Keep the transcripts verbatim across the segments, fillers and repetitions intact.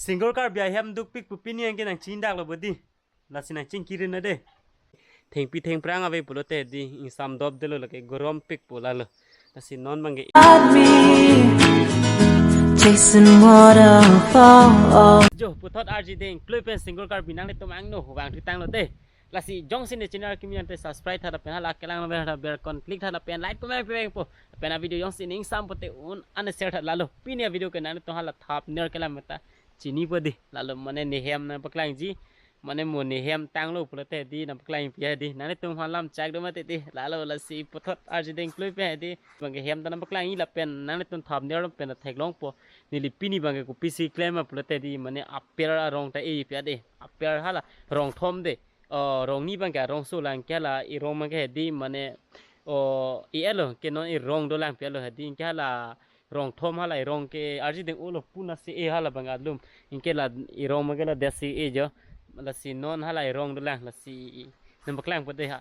Single Karbi ahem dukpik pu pini anke nangchini daklo bodi. Lasi nangchingkirin na de. Thengpi thengphrang ave pulote di ingsam dopdelo lake gorom pik pu lalo. Lasi non bangke. Chasing waterfall. Jo, puthot arji deng klui pen Single Karbi nanglitum angno vangthu tanglo de. Lasi jongsi ne channel kimi ante subscribe tha lapen hala kelang lapen hala bell icon click tha lapen like comment peng po. Lapen a video jongsi ningsam pote un an share tha lalo. Pini a video ke nanglitum hala thumbnail kelang meta chini po di. Lalo mane ne hem nangpaklangji. Mane mo ne hem tanglo pulote di nangpaklangpi di. Nanglitum halam chak do mate di. Lalo lasi puthot arji deng klui pen di. Bangke hem ta nangpaklangji lapen nanglitum thumbnail pen theklong po. Neli pini bangke kopisi klem ma pulote di mane aper arong ta e pia de. Aper hala rong thom de. Oh, rong ni bangke arong so lang ke hala irong bangke hedi mane, oh, i elo ke non irong dolang pia lo hedi ke hala rong thom hala irong ke arji deng ulo puna si e hala bang alum. Inke la irong bangke la desi e jo. Lasi non hala irong dolang lasi nangpaklang po de ha.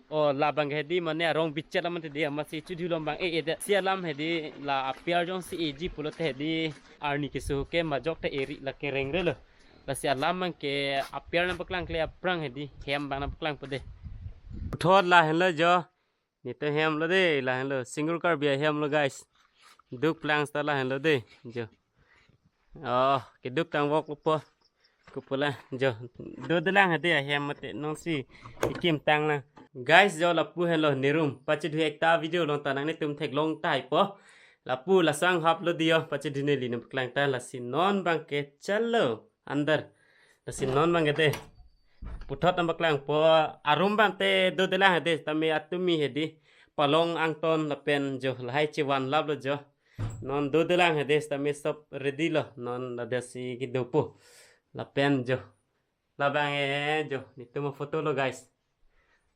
Oh, la bangke hedi mane arong bichet la mate de masi chudhu lom bang e e de. Si alam hedi la aper jongsi eji pulote hedi arni keso ke majok te eri la kereng re lo. Lasi alam bangke aper nangpaklang kle aphrang hedi hem bang nangpaklang po de. Puthot lahenlo jo. Netum hem lo de, lahenlo. Single Karbi ahem lo guys. Dukplang sta lahenlo de. Jo. Oh, keduk tangvok lo po. Kupula jo. Dodelang hedi ahem mate nonsi ikim tanglang. Guys jo lapu henlo ne room. Pachidhu ekta video along ta nanglitum theklong tahai po. Lapu laso anghap lo diyo pachidhu neli nangpaklang ta lasi non bangke chalo. Andar. Lasi non bangke de. Puthot nangpaklang po arum bangte dodelang hedi tame atumi hedi. Palong angton lapen jo lahai chevan lap lo jo. Non dodelang hedi tame sop ready lo. Non la desi kedo po. Lapen jo. Labang e jo. Netum photo lo guys.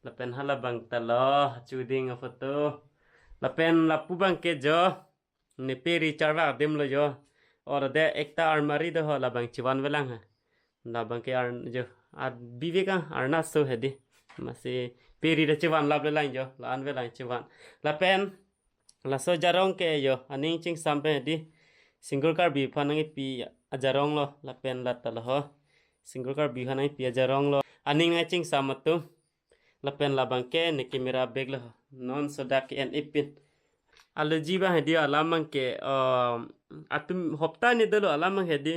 Lapen hala bang ta lo. Chuding photo. Lapen lapu bangke jo. Ne peri charvak adim lo jo. Or de ekta armari do ho labang chevan velang ha. Labangke ar jo. Ar bivek a arna so hedi. Masi peri de chevan lap le lang jo. La-an velang chevan. Lapen laso jarong ke jo. Aning chingsam pen hedi. Single Karbi aphan nangpi ajarong lo. Lapen la ta lo ho. Single Karbi aphan nangpi ajarong lo. Aning nangchingsam atum. Lapen labangke ne camera bag lo. Non sodak ke en ipin. Aluji bang hedi alam bangke, um, atum hopta ne dolo alam bang hedi.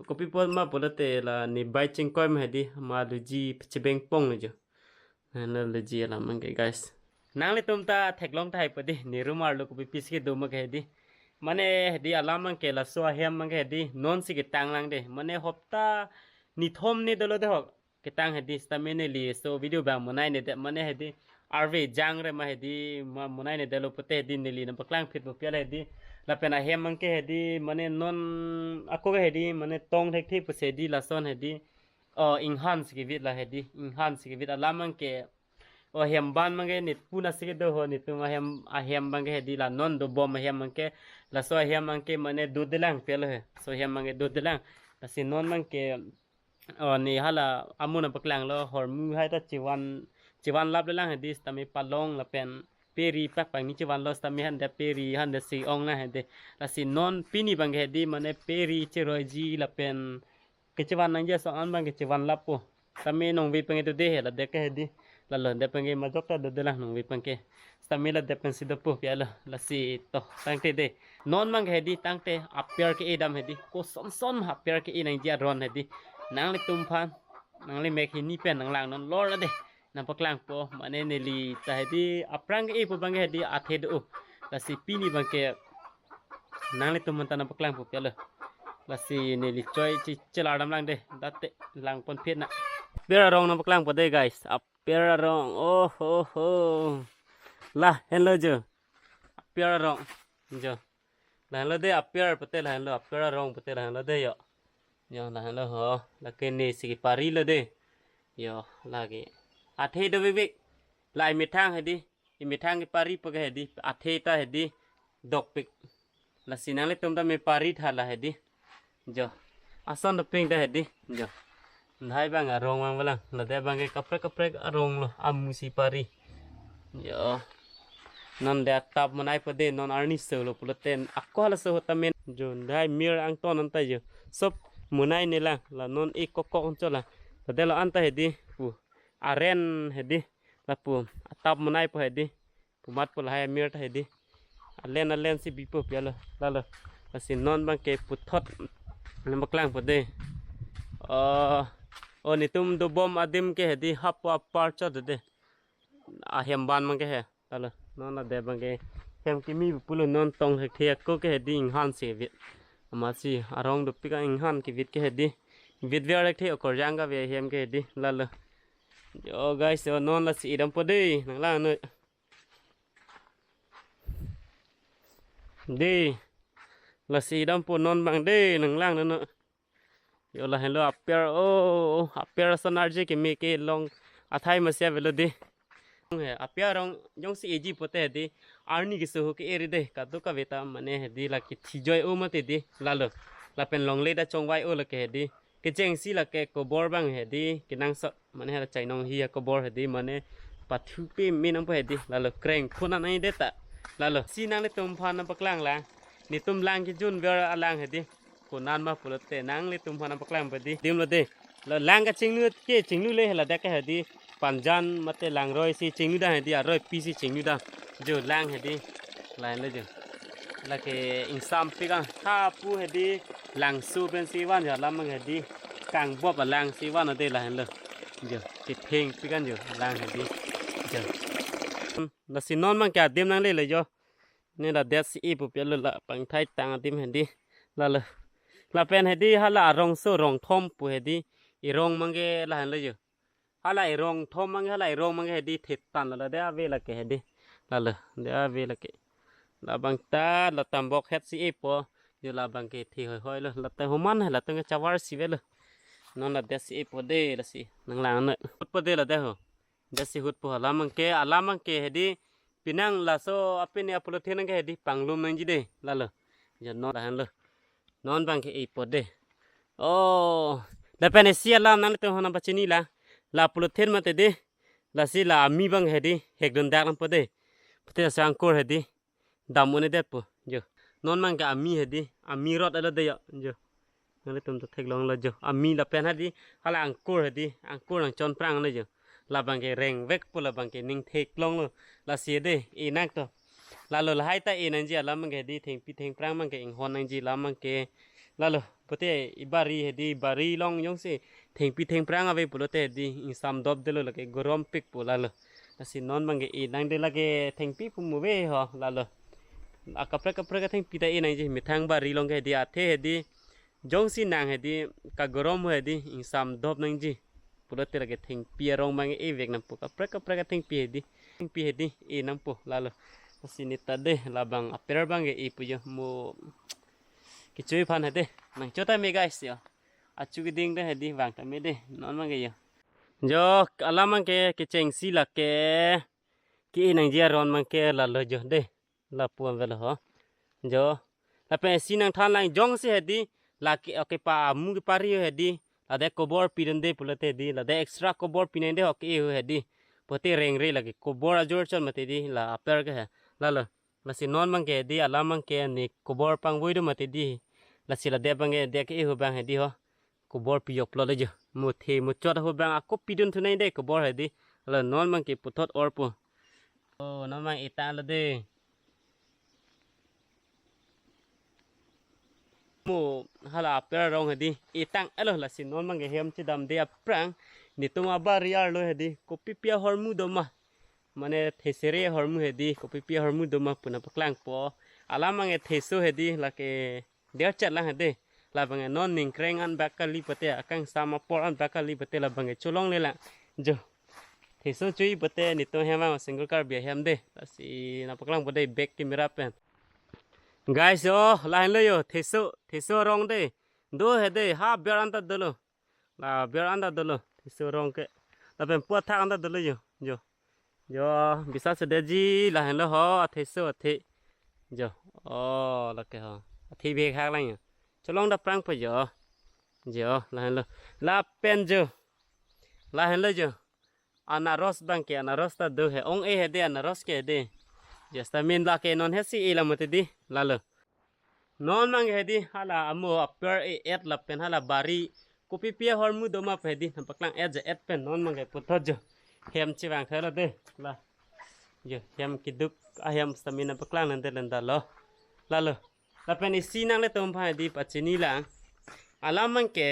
Kopi po ma pulote la ne bai chingkoi ma hedi ma aluji chebeng pong jo. Nana aluji alam bangke guys. Nanglitum ta theklong tahai po di ne room arlo kopi pisi kedo ma ke hedi. Mane hedi alam bangke laso ahem bangke hedi nonsi ketanglang de. Mane hopta nithom ne dolo de ho. Ketang hedi sitame neli so video bang monai ne de mane hedi arve jang re ma hedi ma monai ne delo pote hedi neli nangpaklang phit po piala hedi lapen ahem bangke hedi mane non ako ke hedi mane tong thekthe pusi hedi lason hedi, oh, inghans kevit la hedi inghans kevit alam bangke, oh, hem ban bangke ne puna si kedo ho netum ahem ahem bangke hedi la non dobom ahem bangke laso ahem bangke mane dodelang piala he so hem bangke dodelang lasi non bangke, oh, ne hala amun nangpaklang lo hormu hai ta chevan chevan lap le lang hedi sitame palong lapen peri pakpang ni chevan lo sitame hande peri hande si ong na hedi lasi non pini bangke hedi mane peri cheroiji lapen kechevan nangji ason bangke chevan lap po sitame nongve pangke do de he la dek ke hedi lalo de pangke majok ta dodelang nongve pangke sitame la dek pensi do po piala lasi to tangte de non bangke hedi tangte aper ke-e dam hedi kosonson aper ke-e nangji aron hedi nanglitum aphan nangli mek hini pen nanglang non lor de nangpaklang po mane neli ta hedi aphrang ke-e po bangke hedi athe do lasi pini bangke nanglitum aphan ta nangpaklang po piala lasi neli choi chi chelar dam lang de date lang pon phit na aper arong nangpaklang po de guys aper arong oh ho ho lahenlo jo aper arong jo. Lahenlo de aper pote lahenlo aper arong pote lahenlo de yo. Yo lahenlo ho. Lake ne si kepari lo de. Yo lake. Athe do vivik. La imethang hedi. Imethang kepari po ke hedi. Athe ta hedi. Dokpik. Lasi nanglitum ta me pari tha la hedi. Jo. Ason doping ta hedi. Jo. Lahai bang arong bang balang. Lade bangke kaprek kaprek arong lo amu si pari. Jo. Non de atap monai po de non arni so lo pulote ako hala so tamen. Jo. Lahai mir angton anta jo. Sop Monai nelang, la non e kokok anchot la. Ladak la anta hedi pu. Aren hedi, lapu atap monai po hedi. Pu mat po lahai amir ta hedi. Alen alen si bipo pi alo, lalo. Lasi non abangke puthot nangpaklangpo de. Oh, oh, netum dobom adim ke hedi hapu apar chot de. Ahem ban abangke he. Lalo, non ladak abangke hem kimi pulo, non tong thekthe ako ke hedi inghan si vit. Amatsi arong dopik inghan kevit ke hedi. Vit ver thekthe okorjang kave hem ke hedi. Lalo. Yo guys, yo non lasi idampo de, nanglang noi. De. Lasi idampo non abang de, nanglang noi. Yo lahenlo aper, oh, aper ason arje keme kelong athai masi avelo de. He, aper arong jongsi eji pote hedi, arni keso ho ke-e ri de, kadokave ta mane hedi la kethijoi-o mati de, lalo. Lapen longle ta chongvai-o lake hedi. Kechengsi lake kobor abang hedi, kenangsot mane hala chainong hi akobor hedi, mane pathu peme nangpo hedi, lalo kreng phun anai de ta. Lalo, si nanglitum aphan nangpaklang lang. Netum lang kejun ver alang hedi. Konan ma pulote nanglitum aphan nangpaklangpo de. Adim lo de. Lo lang kachinglu ke chinglu le, ladak ke hedi. Panjan mate langroi si chinglu dam hedi, aroi pi si chinglu dam. Jo lang hedi. Lahenlo jo. Lake ingsampik an hapu hedi. Langso pensi van jo alam abang hedi. Kangbop alang si van de lahenlo. Jo, kethengpik an jo lang hedi. Jo. Lasi non abangke adim nanglelo jo. Ne ladak si e pu pi alo, la pangthai tang adim hedi. Lalo. Lapen hedi hala arongso rongthom pu hedi. Erong abangke lahenlo jo. Hala erongthom abangke, hala erong abangke hedi thetan lo, ladak ave lake hedi. Lalo, ladak ave lake. Labang ta la tambok het si epo. Jo labangke the hoihoi lo. Ladak homan he, ladak ke chavar si avelo. Non ladak si epo de, lasi nanglang noi. Hutpo de ladak ho. Ladak si hutpo, alam abangke, alam abangke hedi. Penang laso apini apolythene abangke hedi panglum nangji de. Lalo. Jo non lahenlo. Non abangke epo de. Oh, lapen isi alam nanglitum aphan nangpachini la. La polythene mati de. Lasi la ami abang hedi hekdun dak nangpo de. Pute sa angkur hedi. Dam un-edetpo. Jo. Non abangke ami hedi. Ami rot alo de jo. Jo. Nanglitum ta theklonglo jo. Ami lapen hedi. Hala angkur hedi. Angkur nangchon prang lo jo. Labangke rengvekpo, labangke ning theklonglo. Lasi de. E nang to. Lalo lahai ta e nangji alam abangke hedi, thengpi thengphrang abangke inghon nangji alam abangke. Lalo, pute ibari hedi, bari along jongsi thengpi thengphrang ave pulote hedi, ingsam dopdetlo lake, gorompikpo lalo. Lasi non abangke e nang de lake thengpi pu mu ave ho, lalo. Akaprek kaprek athengpi ta e nangji, methang bari along ke hedi, athe hedi, jongsi nang hedi, kagorom hedi, ingsam dop nangji. Pulote lake thengpi arong abang evek nangpo, kaprek kaprek athengpi hedi. Thengpi hedi e nangpo lalo. Lasi ne ta de, labang aper abangke epo jo, mo kechui aphan hedi. Nangchot tame guys jo. Achu keding de hedi vang tame de. Non abangke jo. Jo alam abangke kechengsi lake ke-e nangji aron abangke lalo jo de. Lapu an avelo ho. Jo. Lapen isi nangthan lang jongsi hedi. Lake, okay, pa amu kepari hedi. Ladak kobor pidunde pulote hedi. Ladak extra kobor pinangde ho ke-e ho hedi. Pute rengre lake kobor ajor chot mati hedi. La aper ke he. Lalo. Lasi non abangke hedi. Alam abangke ne kobor pangvoi do mati hedi. Lasi ladak abangke dak ke-e ho abang hedi ho. Kobor pijoklo le jo. Muthe muchot ho abang ako pidun thunangde kobor hedi. Lalo non abangke puthot orpo. Oh, non abang etang lo de. Mo hala aper arong hedi. Etang alo, lasi non abangke hem chedamde aphrang. Netum abari arlo hedi. Kopipi ahormu do ma. Mane thesere ahormu hedi. Kopipi ahormu do ma pu nangpaklangpo. Alam abangke theso hedi lake. Derchet lang hedi. Labangke non ningkreng an bak kali pute, akangsam apor an bak kali pute labangke cholongle lang. Jo. Theso chui pute netum hem abang single Karbi ahem de. Lasi nangpaklangpo de back camera pen. Guys jo, lahenlo jo, theso, theso arong de. Do hedi, ha ber an ta dolo. La ber an ta dolo, theso arong ke. Lapen pu athak an ta dolo jo, jo. Jo, bisa sedetji lahenlo ho, atheso athe. Jo, oh, lake ho. Athe bihek hak lang jo. Cholong daprangpo jo. Jo, lahenlo. Lapen jo. Lahenlo jo. Anaros abangke, anaros ta do he. Ong-e hedi, anaros ke hedi. Just a min lake non hesi e la mati hedi. Lalo. Non mang hedi hala amo apar e-et lapen hala bari kopi pi ahormu do ma pu hedi nangpaklang-et je-et pen non mang puthot jo. Hem chevang thailo de. La. Jo hem keduk ahem stamina paklang nang de lenda lo. Lalo. Lapen isi nanglitum aphan hedi pachini lang. Alam mang ke,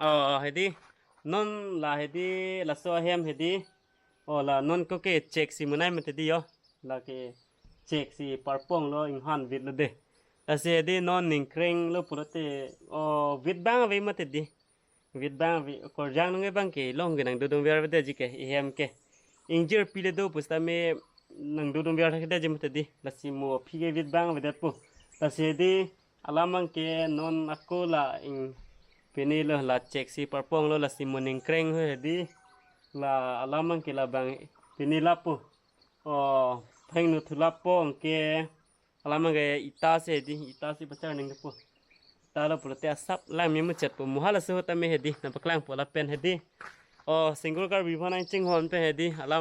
oh, hedi non la hedi laso ahem hedi. Oh, la non ko ke chek si munai mate di yo. La ke chek si parpong lo inghan vit lo de. Lasi hedi non ningkreng lo pulote, oh, vit bang ave mate di. Vit bang ave, korjang nung bang ke long ke nangdodun ver de ji ke, ehem ke. Ingjir pile do pusitame nangdodun ver de ji mate di. Lasi mo aphi ke vit bang ave det po. Lasi hedi alam mang ke non ako la ing pini lo la chek si parpong lo lasi mo ningkreng ho hedi. La alam mang ke labang pini lapo. Oh, pheng nu thu lapo ke alam mang ke ita si hedi, ita si pachar ning po. Ita lo pulote asap lang mi muchet po. Mo hala so tame hedi nangpaklangpo lapen hedi. Oh, single car bi phan ang chinghon pen hedi alam